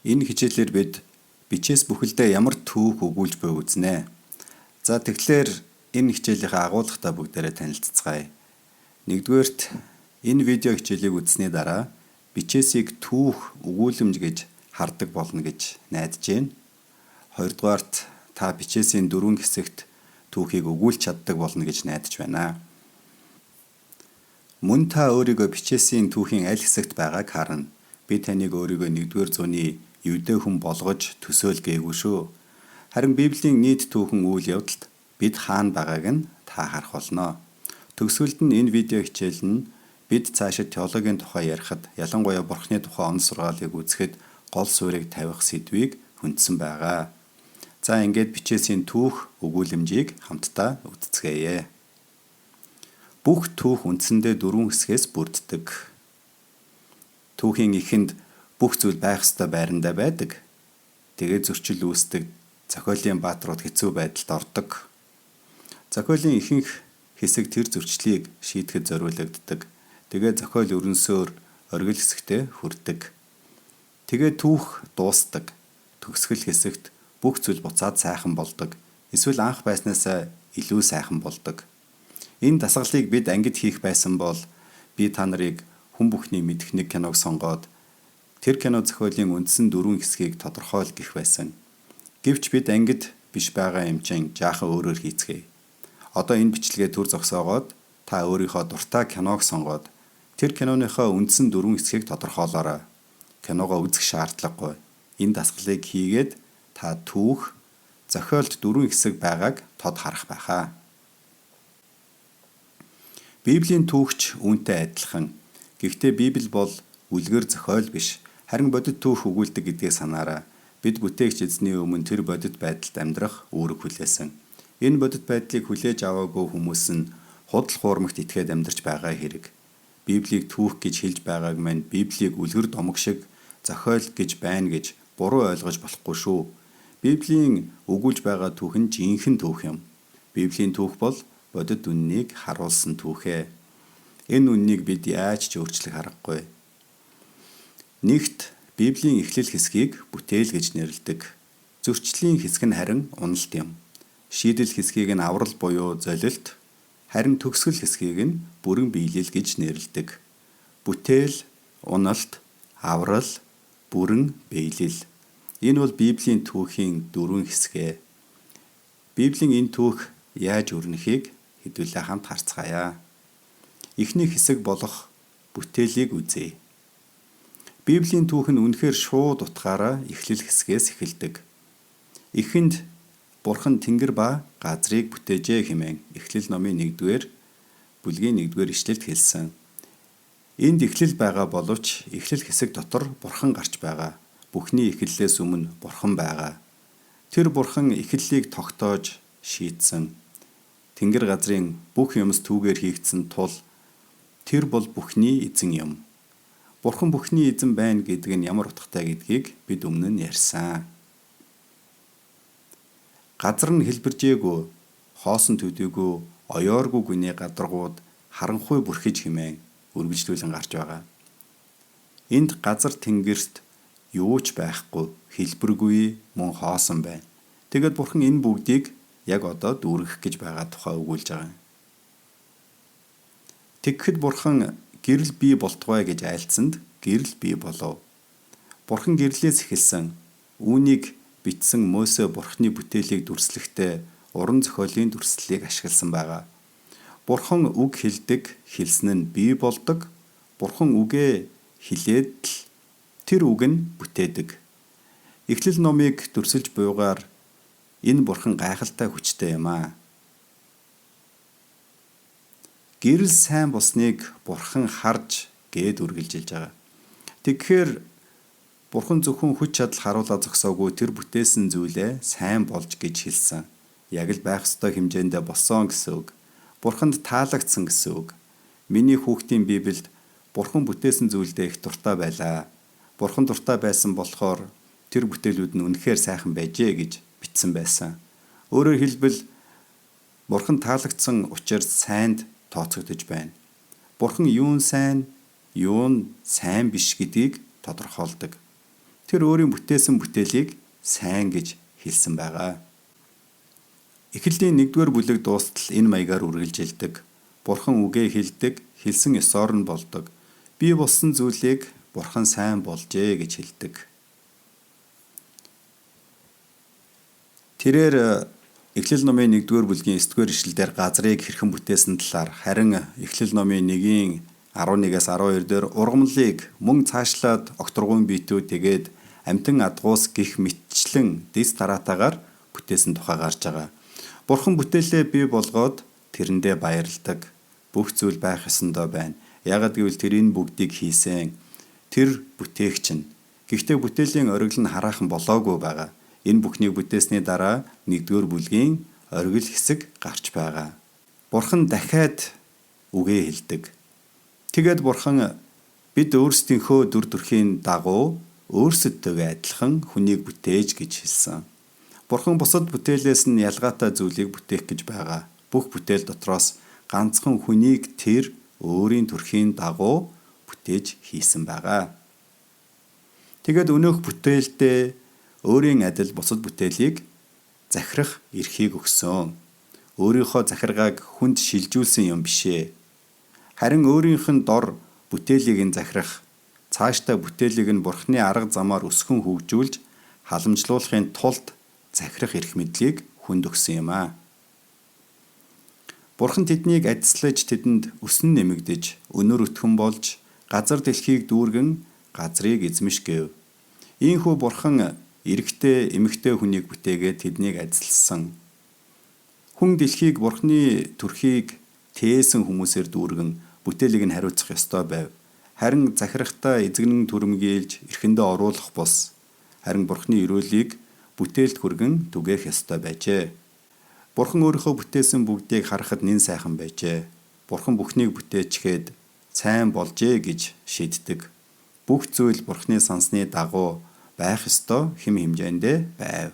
Энэ хичээлээр бид бичээс бүхэлдээ ямар түүх өгүүлж буйг үзнэ. За, тэгэхээр энэ хичээлийнхээ агуулгатай бүгдээрээ танилцацгаая. Нэгдүгээрт, энэ видео хичээлийг үзсний дараа бичээсийг түүх өгүүлэмж гэж хардаг болно гэж найдаж байна. Хоёрдугаарт, та бичээсийн дөрвөн хэсэгт түүхийг өгүүлж чаддаг болно гэж найдаж байна. Мөн та өөрийгөө бичээсийн түүхийн аль хэсэгт байгааг харна. Би таныг өөрийгөө 1-р зууны евдээ хүн болгож төсөөл гээгүй шүү. Харин Библийн нийт түүхэн үйл явдалд бид хаана байгааг нь та харах болно. Төгсгөлд нь энэ видео хичээл нь бид цаашид теологийн тухай ярихад, ялангуяа Бурхны тухай онол сургаалыг үзэхэд гол суурийг тавих сэдвийг хөндсөн байгаа. За, ингээд бичээсийн түүх өгүүлэмжийг хамтдаа үзцгээе. Бүх түүх үндсэндээ дөрвөн хэсгээс бүрддэг. Түүхийн эхэнд бүх зүйл байх ёстой байрандаа байдаг. Тэгээд зөрчил үүсдэг, зохиолын баатрууд хэцүү байдалд ордог. Зохиолын ихэнх хэсэг тэр зөрчлийг шийдэхэд зориулагддаг. Тэгээд зохиол өрнөсөөр оргил хэсэгтээ хүрдэг. Тэгээд түүх дуусдаг. Төгсгөл хэсэгт бүх зүйл буцаад сайхан болдог. Эсвэл анх байснаасаа илүү сайхан болдог. Энэ дасгалыг бид ангид хийх байсан бол би та нарыг хүн бүхний мэдэх нэг киног сонгоод тэр кино зохиолын үндсэн дөрвөн хэсгийг тодорхойл гэх байсан. Гэвч бид ангид биш байгаа юм чинь жаахан өөрөөр хийцгээе. Одоо энэ бичлэгээ түр зогсоогоод та өөрийнхөө дуртай киног сонгоод тэр киноныхоо үндсэн дөрвөн хэсгийг тодорхойлоорой. Киногоо үзэх шаардлагагүй. Энэ дасгалыг хийгээд та түүх зохиолд дөрвөн хэсэг байгааг тод харах байхаа. Библийн түүх ч үүнтэй адилхан. Гэхдээ Библи бол үлгэр зохиол биш. Харин бодит түүх өгүүлдэг гэдгээ санаарай. Бид бүтээгч эзний өмнө тэр бодит байдалд амьдрах үүрэг хүлээсэн. Энэ бодит байдлыг хүлээж аваагүй хүмүүс нь худал хуурмагт итгээд амьдарч байгаа хэрэг. Библийг түүх гэж хэлж байгааг маань Библийг үлгэр домог шиг зохиол гэж байна гэж буруу ойлгож болохгүй шүү. Библийн өгүүлж байгаа түүх нь жинхэнэ түүх юм. Библийн түүх бол бодит үнэнийг харуулсан түүх ээ. Энэ үнэнийг бид яаж ч өөрчлөх аргагүй. Нэгт, Библийн эхлэл хэсгийг бүтээл гэж нэрлэдэг. Зөрчлийн хэсэг нь харин уналт юм. Шийдэл хэсгийг нь аврал буюу золилт, харин төгсгөл хэсгийг нь бүрэн биелэл гэж нэрлэдэг. Бүтээл, уналт, аврал, бүрэн биелэл. Энэ бол Библийн түүхийн дөрвөн хэсэг ээ. Библийн энэ түүх яаж өрнөхийг хэдүүлээ хамт харцгаая. Эхний хэсэг болох бүтээлийг үзье. Библийн түүх нь үнэхээр шууд утгаараа эхлэл хэсгээс эхэлдэг. Эхэнд Бурхан тэнгэр ба газрыг бүтээжээ хэмээн Эхлэл номын 1-р бүлгийн 1-р ишлэлд хэлсэн. Энд эхлэл байгаа боловч эхлэл хэсэг дотор Бурхан гарч байгаа. Бүхний эхлэлээс өмнө Бурхан байгаа. Тэр Бурхан эхлэлийг тогтоож шийдсэн. Тэнгэр газрын бүх юмс түүгээр хийгдсэн тул тэр бол бүхний эзэн юм. Бурхан бүхний эзэн байна гэдэг нь ямар утгатай гэдгийг бид өмнө нь ярьсан. Газар нь хэлбэржээгүй, хоосон төдийгүй, оёоргүй гүний гадаргууд харанхуй бүрхэж хэмээн үргэлжлүүлэн гарч байгаа. Энд газар тэнгэрт юу ч байхгүй, хэлбэргүй, мөн хоосон байна. Тэгээд Бурхан энэ бүгдийг яг одоо дүүргэх гэж байгаа тухай өгүүлж байгаа юм. Тэгэхэд Бурхан гэрэл бий болтугай гэж айлдсанд гэрэл бий болов. Бурхан гэрлээс эхэлсэн. Үүнийг бичсэн Мосе Бурханы бүтээлийг дүрслэхдээ уран зохиолын дүрслэлийг ашигласан байгаа. Бурхан үг хэлдэг, хэлсэн нь бий болдог. Бурхан үгээ хэлээд л тэр үг нь бүтээдэг. Эхлэл номыг дүрсэлж буйгаар энэ Бурхан гайхалтай хүчтэй юм аа. Гэрэл сайн болсныг Бурхан харж гээд үргэлжилж байгаа. Тэгэхээр Бурхан зөвхөн хүч чадал харуулаа зогсоогүй, тэр бүтээсэн зүйлээ сайн болж гэж хэлсэн. Яг л байх ёстой хэмжээндээ болсон гэсэн үг. Бурханд таалагдсан гэсэн үг. Миний хүүхдийн Библид Бурхан бүтээсэн зүйлдээ их дуртай байлаа. Бурхан дуртай байсан болохоор тэр бүтээлүүд нь үнэхээр сайхан байжээ гэж бичсэн байсан. Өөрөөр хэлбэл, Бурхан таалагдсан учраас сайнд тооцогдож байна. Бурхан юу нь сайн, юу нь сайн биш гэдгийг тодорхойлдог. Тэр өөрийн бүтээсэн бүтээлийг сайн гэж хэлсэн байгаа. Эхлэлийн 1-р бүлэг дуустал энэ маягаар үргэлжилдэг. Бурхан үгээ хэлдэг, хэлсэн ёсоор нь болдог. Бий болсон зүйлийг Бурхан сайн болжээ гэж хэлдэг. Тэрээр Эхлэл номын 1-р бүлгийн 9-р ишлэлдэр газрыг хэрхэн бүтээсэн талаар, харин Эхлэл номын 1-ийн 11-ээс 12 дээр ургамлыг мөн цаашлаад огторгуйн биетүү тэгээд амьтан адгуус гих мэтчлэн дэс тараатаагаар бүтээсэн тухай гарч байгаа. Бурхан бүтээлээ бий болгоод тэрэндээ баярладаг. Бүх зүйл байх ёсондоо байна. Яагад гэвэл тэр энэ бүгдийг хийсэн. Тэр бүтээгч нь. Гэхдээ бүтээлийн оргил нь хараахан болоогүй байгаа. Энэ бүхнийг бүтээсний дараа 1-р бүлгийн оргил хэсэг гарч байгаа. Бурхан дахиад үгээ хэлдэг. Тэгээд Бурхан бид өөрсдийнхөө дүр төрхийн дагуу өөрсөдтэйгээ адилхан хүнийг бүтээж гэж хэлсэн. Бурхан бусад бүтээлээс нь ялгаатай зүйлийг бүтээх гэж байгаа. Бүх бүтээл дотроос ганцхан хүнийг тэр өөрийн төрхийн дагуу бүтээж хийсэн байгаа. Тэгээд өнөөх бүтээлдээ өөрийн адил бусад бүтээлийг захирах эрхийг өгсөн. Өөрийнхөө захиргааг хүнд шилжүүлсэн юм бишээ. Харин өөрийнх нь дор бүтээлийг нь захирах, цаашдаа бүтээлийг нь Бурхны арга замаар өсгөн хөгжүүлж халамжлуулахын тулд захирах эрх мэдлийг хүнд өгсөн юм аа. Бурхан тэднийг адислаж тэдэнд өсөн нэмэгдэж, өнөр өтгөн болж газар дэлхийг дүүргэн газрыг эзэмш гэв. Ийхүү Бурхан эрэгтэй эмэгтэй хүнийг бүтээгээд тэднийг адисласан. Хүн дэлхийг Бурханы төрхийг тээсэн хүмүүсээр дүүргэн бүтээлийг нь хариуцах ёстой байв. Харин захирахдаа эзэгнэн түрэмгийлж эрхэндээ оруулах бус. Харин Бурханы ерөөлийг бүтээлд хүргэн түгээх ёстой байжээ. Бурхан өөрийнхөө бүтээсэн бүгдийг харахад нэн сайхан байжээ. Бурхан бүхнийг бүтээчгээд сайн болжээ гэж шийддэг. Бүх зүйл Бурханы сансны дагуу байх ёстой хэм хэмжээндээ байв.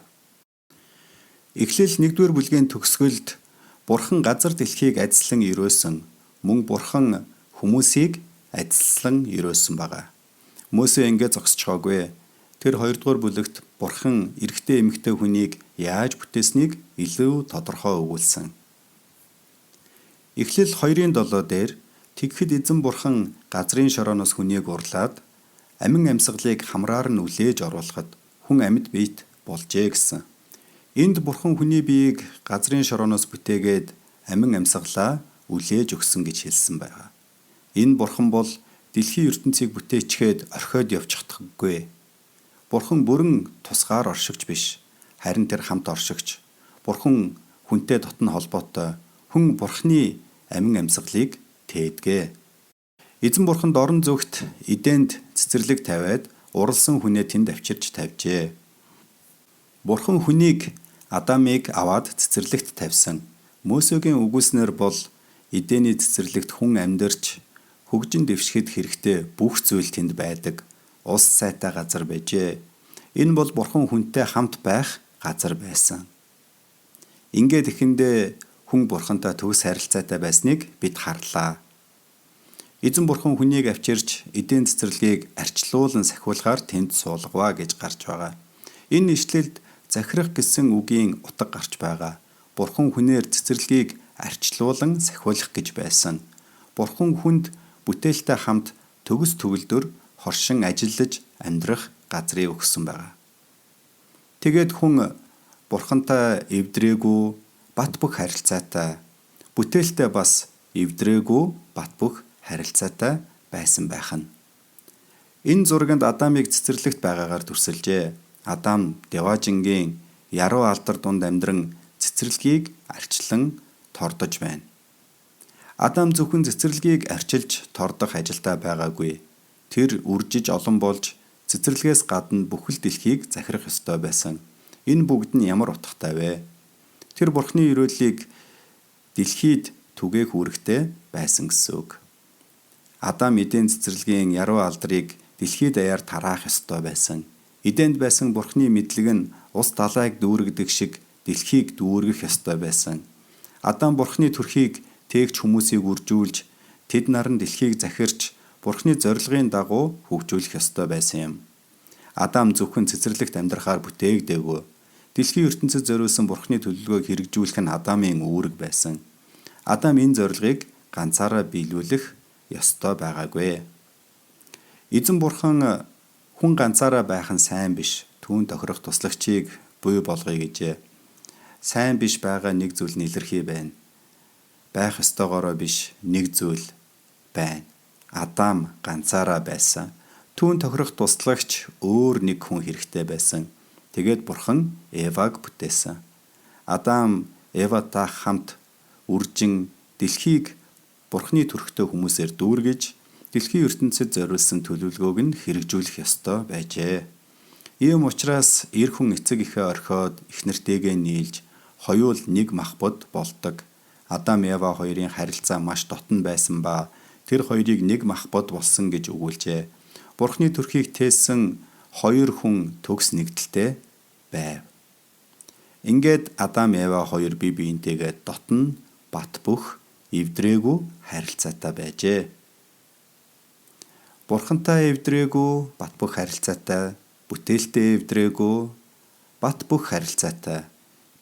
Эхлэл 1-р бүлгийн төгсгөлд Бурхан газар дэлхийг адислан ерөөсөн, мөн Бурхан хүмүүсийг адислан ерөөсөн байгаа. Мөсө ингэ зогсчихоогүй. Тэр 2-р бүлэгт Бурхан эрэгтэй эмэгтэй хүнийг яаж бүтээснийг илүү тодорхой өгүүлсэн. Эхлэл 2:7 дээр тэгэхэд эзэн Бурхан газрын шорооноос хүнийг урлаад амин амьсгалыг хамраар нь үлээж оруулахад хүн амьд биет болжээ гэсэн. Энд Бурхан хүний биеийг газрын шорооноос бүтээгээд амин амьсгалаа үлээж өгсөн гэж хэлсэн байгаа. Энэ Бурхан бол дэлхийн ертөнцийг бүтээчгээд орхиод явчихдаггүй. Бурхан бүрэн тусгаар оршигч биш, харин тэр хамт оршигч. Бурхан хүнтэй дотн холбоотой. Хүн Бурханы амин амьсгалыг тээдэг. Эзэн Бурхан дорн зүгт эдэнд цэцэрлэг тавиад уралсан хүнээ тэнд авчирч тавьжээ. Бурхан хүнийг Адамыг аваад цэцэрлэгт тавьсан. Мөсөгийн үгүйснээр бол эдэний цэцэрлэгт хүн амьдарч хөгжин дэвшихэд хэрэгтэй бүх зүйл тэнд байдаг. Улс сайтай газар байжээ. Энэ бол Бурхан хүнтэй хамт байх газар байсан. Ингээд эхэндээ хүн Бурхантай төгс харилцаатай байсныг бид харлаа. Эзэн Бурхан хүнийг авчирч эдийн цэцэрлэгийг арчлуулан сахиулахаар тэнд суулгаваа гэж гарч байгаа. Энэ ишлэлд захирах гэсэн үгийн утга гарч байгаа. Бурхан хүнээр цэцэрлэгийг арчлуулан сахиулах гэж байсан. Бурхан хүнд бүтээлтэй хамт төгс төгөлдөр хоршин ажиллаж амьдрах газрыг өгсөн байгаа. Тэгээд хүн Бурхантай эвдрээгүй бат бөх харилцаатай, бүтээлтэй бас эвдрээгүй бат бөх харилцаатай байсан байх нь. Энэ зурганд Адамыг цэцэрлэгт байгаагаар дүрсэлжээ. Адам Деважингийн яруу алдар дунд амьдран цэцэрлэгийг арчлан тордож байна. Адам зөвхөн цэцэрлэгийг арчилж тордох ажилдаа байгаагүй. Тэр үржиж олон болж цэцэрлэгээс гадна бүхэл дэлхийг захирах ёстой байсан. Энэ бүгд нь ямар утгатай вэ? Тэр Бурхны ерөөллийг дэлхийд түгээх үүрэгтэй байсан гэсэн үг. Адам эдийн цэцэрлэгийн яруу алдрыг дэлхийд даяар тараах ёстой байсан. Эдэнд байсан Бурхны мэдлэг нь ус далайг дүүргэдэг шиг дэлхийг дүүргэх ёстой байсан. Адам Бурхны төрхийг тээгч хүмүүсийг үржүүлж тэд нар нь дэлхийг захирч Бурхны зорилгын дагуу хөгжүүлэх ёстой байсан юм. Адам зөвхөн цэцэрлэгт амьдрахаар бүтээгдээгүй. Дэлхийн ертөнцид зориулсан Бурхны төлөвлөгөөг хэрэгжүүлэх нь Адамын үүрэг байсан. Адам энэ зорилгыг ганцаараа биелүүлэх ёстой байгаагүй. Эзэн Бурхан хүн ганцаараа байх нь сайн биш. Түүн тохирох туслагчийг буй болгоё гэжээ. Сайн биш байгаа нэг зүйл нь илэрхий байна. Байх ёстойгоороо биш нэг зүйл байна. Адам ганцаараа байсан. Түүн тохирох туслагч өөр нэг хүн хэрэгтэй байсан. Тэгээд Бурхан Эваг бүтээсэн. Адам Эватай хамт үржин дэлхийг Бурханы төрхтэй хүмүүсээр дүүргэж дэлхийн ертөнцид зориулсан төлөвлөгөөг нь хэрэгжүүлэх ёстой байжээ. Ийм учраас эр хүн эцэг эхээ орхиод эхнэртэйгээ нийлж хоёул нэг махбод болдог. Адам Ева хоёрын харилцаа маш дотно байсан ба тэр хоёрыг нэг махбод болсон гэж өгүүлжээ. Бурхны төрхийг тээсэн хоёр хүн төгс нэгдэлтэй байв. Ингээд Адам Ева хоёр бие биентэйгээ дотно бат бөх эвдрээгүй харилцаатай байжээ. Бурхантай эвдрээгүй бат бөх харилцаатай, бүтээлтэй эвдрээгүй бат бөх харилцаатай,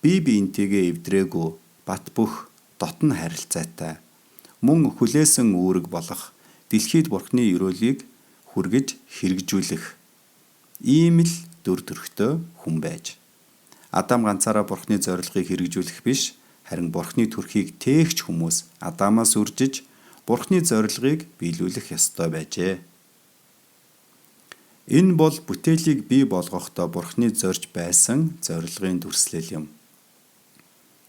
бие биентэйгээ эвдрээгүй бат бөх дотно харилцаатай, мөн хүлээсэн үүрэг болох дэлхийд Бурхны ерөөлийг хүргэж хэрэгжүүлэх ийм л дүр төрхтэй хүн байж. Адам ганцаараа Бурхны зорилгыг хэрэгжүүлэх биш, харин Бурхны төрхийг тээгч хүмүүс Адамаас үржиж Бурхны зорилгыг биелүүлэх ёстой байжээ. Энэ бол бүтээлийг бий болгохдоо Бурхны зорж байсан зорилгын дүрслэл юм.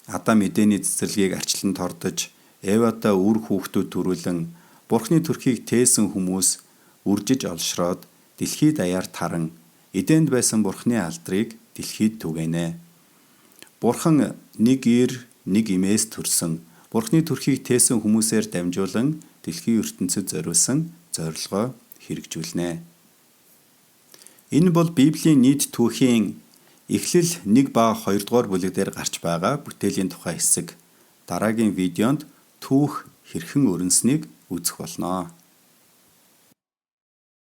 Адам Эдэний цэцэрлэгийг арчлан тордож, Эватай үр хүүхдүүд төрүүлэн Бурхны төрхийг тээсэн хүмүүс үржиж олшроод дэлхийд даяар таран Эдэнд байсан Бурхны алдрыг дэлхийд түгээнэ. Бурхан нэг эр, нэг эмээс төрсөн Бурхны төрхийг тээсэн хүмүүсээр дамжуулан дэлхийн ертөнцид зориулсан зорилгоо хэрэгжүүлнэ. Энэ бол Библийн нийт түүхийн Эхлэл 1 ба 2 дугаар бүлэг дээр гарч байгаа бүтээлийн тухай хэсэг. Дараагийн видеонд түүх хэрхэн өрнөснийг үзэх болно.